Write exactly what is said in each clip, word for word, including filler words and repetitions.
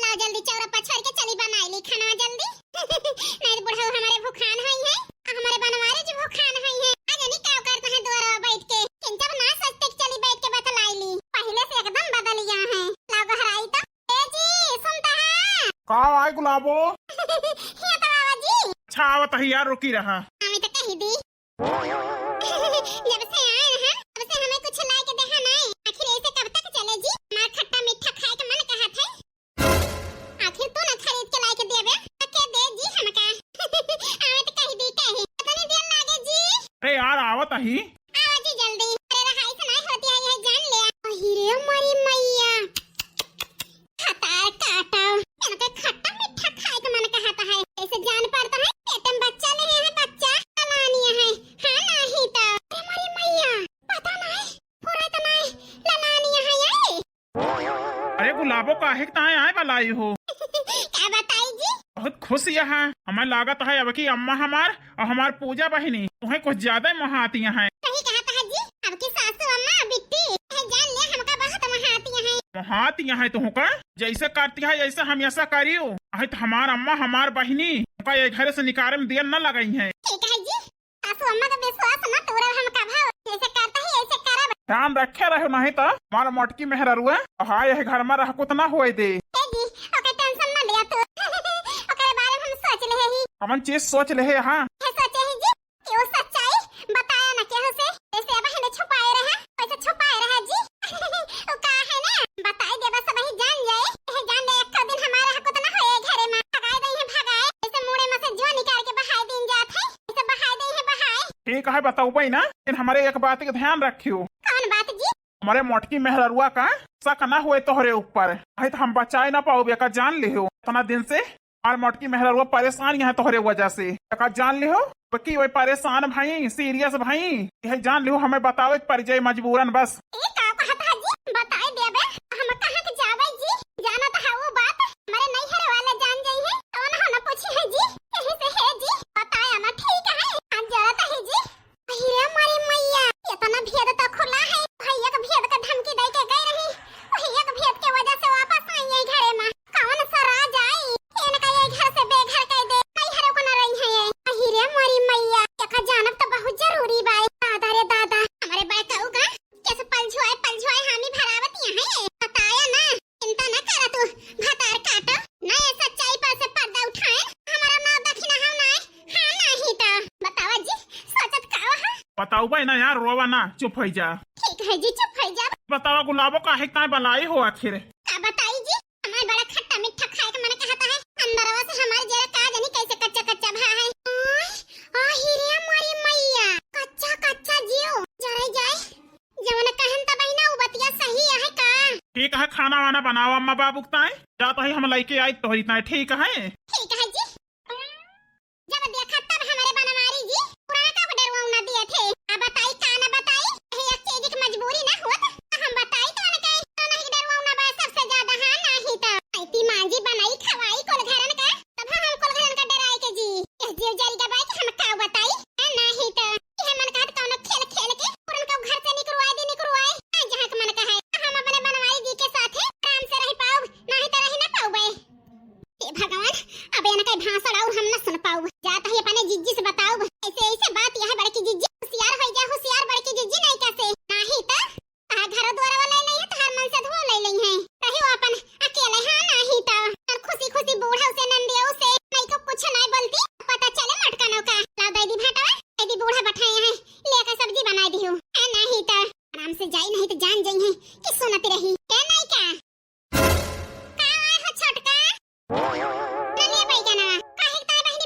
और जल्दी चौरा पछोर के चली बनाई ली खाना जल्दी। नहीं तो बुढ़ऊ हमारे भूखान होई है, और हमारे बनवारी जी भूखान होई है। आज नहीं का करता है दुआरा बैठ के, किंचब ना सोचते कि चली बैठ के बतलाई ली। पहले से एकदम बदल गया है। लाओ गहराई तो। ए जी, सुनता है? का आए गुलाबो? ये तो बाबा जी। अच्छा, आवत ही यार, रुकी रहा। हमें तो कही दी। जब से आए हैं, तब से हमें कुछ ला के देहा नहीं। आखिर ऐसे कब तक चले जी? हमार खट्टा मीठा खाए के मन कहत है। आखिर तू ना खरीद के ला के देबे, तो के दे जी हमका? हमें तो कही दी, कही। पता नहीं देर लागे जी। अरे यार, आवत ही। आवा जी जल्दी। अरे रहाई से नहीं होती है, यह जान ले। अही रे मरी मैया। खतार काटा। इनके खट्टा मीठा खाए के मन कहता है। ऐसे जान पड़ता है, पेट में बच्चा ले है, बच्चा। ललानिया है। हाँ, नहीं तो। अरे मरी मैया, पता नहीं, पूरा तो नहीं, ललानिया है ये। अरे गुलाबो, काहे के ताए आए बलाई हो? का बताई जी? बहुत खुश यहाँ। हमें लागत है अब की अम्मा हमार और हमार पूजा बहिनी तुम्हें कुछ ज्यादा ही मोहाती हैं। सही कहत है जी, अब की सासू अम्मा बिट्टी, यह जान ले हमका बहुत मोहाती हैं। मोहाती हैं तुमका? जैसे करती है ऐसे हम ऐसा करियो। अहित हमार अम्मा हमार बहिनी तुमका ये घर से निकारे में देर न लगाई हैं। ठीक है जी, सासू अम्मा का विश्वास न तोड़ब हम कभो, जैसे करता है ऐसे करब। ध्यान रखे रहो, नहीं तो हमार मोटकी मेहररुआ, हाँ, यह घर में रह कुछ ना होए दे। ए जी, ओकर टेंशन न लिया तू। ओकरे बारे में हम सोच ले ही। हमन चीज सोच ले ही, हाँ। ये सोचे ही जी, कि वो सच्चाई बताया न केहू से, जैसे अब हमें छुपाए रहा, वैसे छुपाए रहा जी। वो का है ना, बताई देबा, सब ही जान जाए। यह जान ले, एक दिन हमारा हक उतना होए घरे में, भगाए दई है, भगाए। जैसे मुड़े में से जो निकाल के बहाए दिन जात है, जैसे बहाए दई है, बहाए। ठीक है, बताउबे ना, लेकिन हमारे एक बात के ध्यान रखियो। कौन बात जी? हमारे मोटकी मेहररुआ का शक ना होए तोहरे ऊपर, नहीं तो हम बचाए ना पाउबे, का जान लिहो। इतना दिन से हमार मोटकी मेहररुआ परेशान यहाँ तोहरे वजह से। का जान लिहो, बकी वही परेशान भई, सीरियस भई। यह जान लिहो, हमें बतावे के पड़ जाए मजबूरन बस। ए का कहत है जी? बताई देबे, हम कहाँ के जावे जी? जाना तो है वो बात, हमारे नैहर वाले जान जाई है, तो ना, ना पूछी है जी। यही से है जी, बताया ना, ठीक है, हम जरूरत है जी। अरे मारी मैया, इतना भेद तो खुला है। भैया के भेद का धमकी दे के गई रही, भैया के भेद के वजह से वापस आई है घरे में। कौन सा राज आई, इनका ये घर से बेघर कर दे, कई हरे को न रही है ये। अरे मारी मैया, एका जानब तो बहुत जरूरी बा। दादा रे दादा, हमारे बड़काऊ का कैसे पलझुआए, पलझुआए हामी भरावत यहाँ है। बताया ना, चिंता न करा तू, भतार काटो, ना ये सच्चाई पर से पर्दा उठाए, हमारा नाव दखिना हम ना, हाँ नहीं तो। बतावा जी, सोचत का हो? बताउबे ना यार, रोवा ना, चुप हो जा। ठीक है जी, चुप हो जा। बतावा गुलाबो, काहे ताए बलाई हो आखिर? का बताई जी, हमार बड़ा खट्टा मीठा खाए के मन कहता है, अंदरवा से हमार जरा का जानी कैसे कच्चा कच्चा भा है। ओए, आ हीरे मोरी मैया, कच्चा कच्चा जियो जरे जाए। जवन कहन त बहिना, उ बतिया सही है का? ठीक है, खाना वाना बनावा अम्मा बाबू के ताए। जा तो ही हम लइके आई तोहरी ताए, ठीक है? ठीक है जी। जब देखा तब हमारे बनवारी जी पुराना का डरवाऊ ना दिए थे। अब बताई का ना बताई, यही एक चीज की मजबूरी ना होत, तो हम बताई तो ना कहे, तो नहीं डरवाऊ ना बा सबसे ज्यादा, हाँ नहीं तो। ऐती मांजी बनाई खवाई कुल घरन का, तब हम कुल घरन का डराए के जी। यह जीव जरी का बाई कि हम का बताई, हाँ नहीं तो। यह मन कहत कौनो खेल खेल के पुरन को घर से निकरवाए दे, निकरवाए। आ जहाँ के मन कहे, हम अपने बनवारी जी के साथ है आराम से रह पाउब, नहीं तो रह ना पाउबे। हे भगवान, अब इनका भाषण और हम न सुन पाउब। जात ही अपने जिज्जी से बताउब। ऐसे, ऐसे बात यह बड़की जिज्जी, होशियार हो जा, होशियार बड़की जिज्जी नहीं कैसे। नहीं तो, आ घर द्वार वाला ले है, तो हर मन से धो ले ले है। रही वो अपन अकेले, हाँ नहीं तो। और खुशी खुशी बूढ़ा से, नंदियों से, नहीं को कुछ नहीं बोलती, पता चले मटकनों का। लाओ दे दी भाटा, दे दी बूढ़ा बैठाए हैं, लेकर सब्जी बनाई दी हूँ। हाँ नहीं तो, आराम से जाई नहीं तो जान जाई है कि सुनत रही। क्या नहीं क्या? का आए हो छोटका? नलिया बैगनवा, काहे के ताए बहिन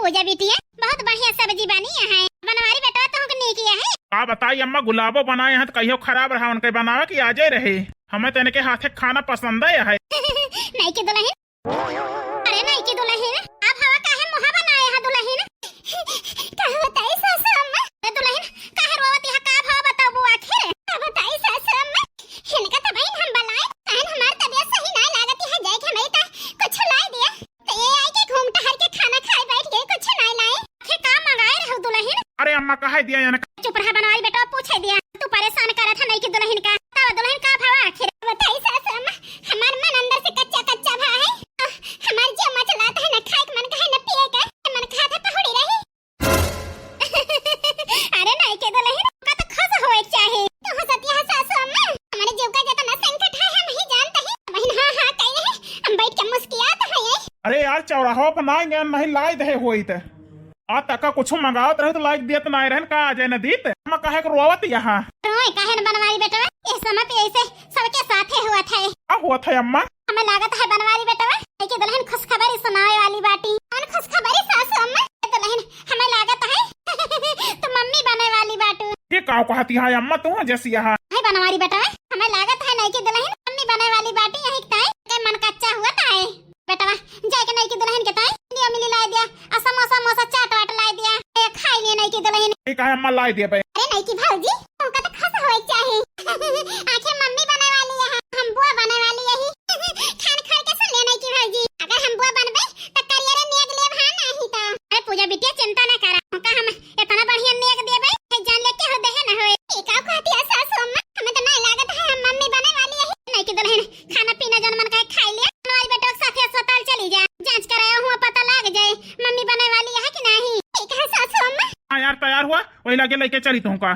पूजा बिटिया, बहुत बढ़िया सब्जी बनी है। बनवारी बेटवा, तुहूँ के नीक है। का बताई अम्मा, गुलाबो बनाए हैं तो कहियो खराब रहा, उनके बनावे की आजे रहे। हमें तो इनके हाथे खाना पसंद है। नइकी दुलहिन, अरे नइकी दुलहिन, का भवा, काहे मुहा बनाए है दुलहिन? का बताई सासू अम्मा? अरे दुलहिन, काहे रोवत है, का भवा बताबू आखिर? का बताई सासू अम्मा? इनका तो बहिन हम बलाए, काहे हमार तबियत सही ना लागत है, जाए के हमरी ता कुछ लाई दिया। तो ये आई के घूम टहर के खाना खाए बैठ गए, कुछ ना लाए। आखिर का मंगाए रहू दुलहिन? अरे अम्मा, कहे दिया इनका। चुप रहा बनवारी बेटवा, पूछे दिया। तू परेशान करत है नइकी दुलहिन का। बतावा दुलहिन, का भवा आखिर? बताई सासू अम्मा, हमार मन अंदर से कच्चा कच्चा भा है। आह, हमार जिया मचलात है, न खाए के मन कहे, न पिए के मन खात है, पहुड़ी रही। अरे नइकी दुलहिन, का तो खुश होए के चाही। तू हंसत है सासू अम्मा, हमारे जीव का जितना संकट है, हम ही जानते हैं। बहिन हाँ हाँ कह रहे, हम बैठ के मुस्कियात है। अरे यार, चौराहा पर ना गए, नहीं लाई दे होई ते। आ तका कुछ मंगावत रहे तो लाइक दियत ना रहन का, आ जाए न दीत। हम काहे के रोवत यहाँ? रोए काहे न बनवारी बेटवा, इस समय पे ऐसे सबके साथे हुआ था। का हुआ था अम्मा? हमें लागत है बनवारी बेटवा, नइकी दुलहिन खुशखबरी सुनावे वाली बाटी। कौन खुशखबरी सासू अम्मा? ए दुलहिन, हमें लागत है तू मम्मी बने वाली बाटू। ये का कहती है अम्मा तू जैसी यहाँ? है बनवारी बेटवा, हमें लागत है नइकी दुलहिन मम्मी बने वाली बाटी, यही ताई के मन कच्चा हुआ ताई। बेटवा, जाए के नइकी दुलहिन के ताई लियो मिली लाई दिया, आ समोसा मोसा चाट वाट लाई दिया, ए खाई लिए नइकी दुलहिन। ठीक है अम्मा, लाई दिया बे। अरे नइकी भौजी, तुमका तो खुश होए के चाही। आखिर मम्मी बने वाली है, हम बुआ बने वाली यही। खान खर के सुन ले नइकी भौजी, अगर हम बुआ बनबे तो करियर नेग लेब हाँ नहीं तो। अरे पूजा बिटिया चिंता ना करा, हमका हम इतना बढ़िया नेग देबे कि जान लेके हो देहे न होए। ई का कहती है सासू अम्मा, हमें तो नहीं लागत है हम मम्मी बने वाली यही। नइकी दुलहिन खाना पीना जौन मन कहे खाई लिया। बनवारी बेटवा के साथे अस्पताल चली जा, जांच कराया हुआ पता लाग जाए मम्मी बने वाली है कि नहीं। ठीक है सासू अम्मा। हाँ यार, तैयार हुआ, वही लगे लेके चली तुमका।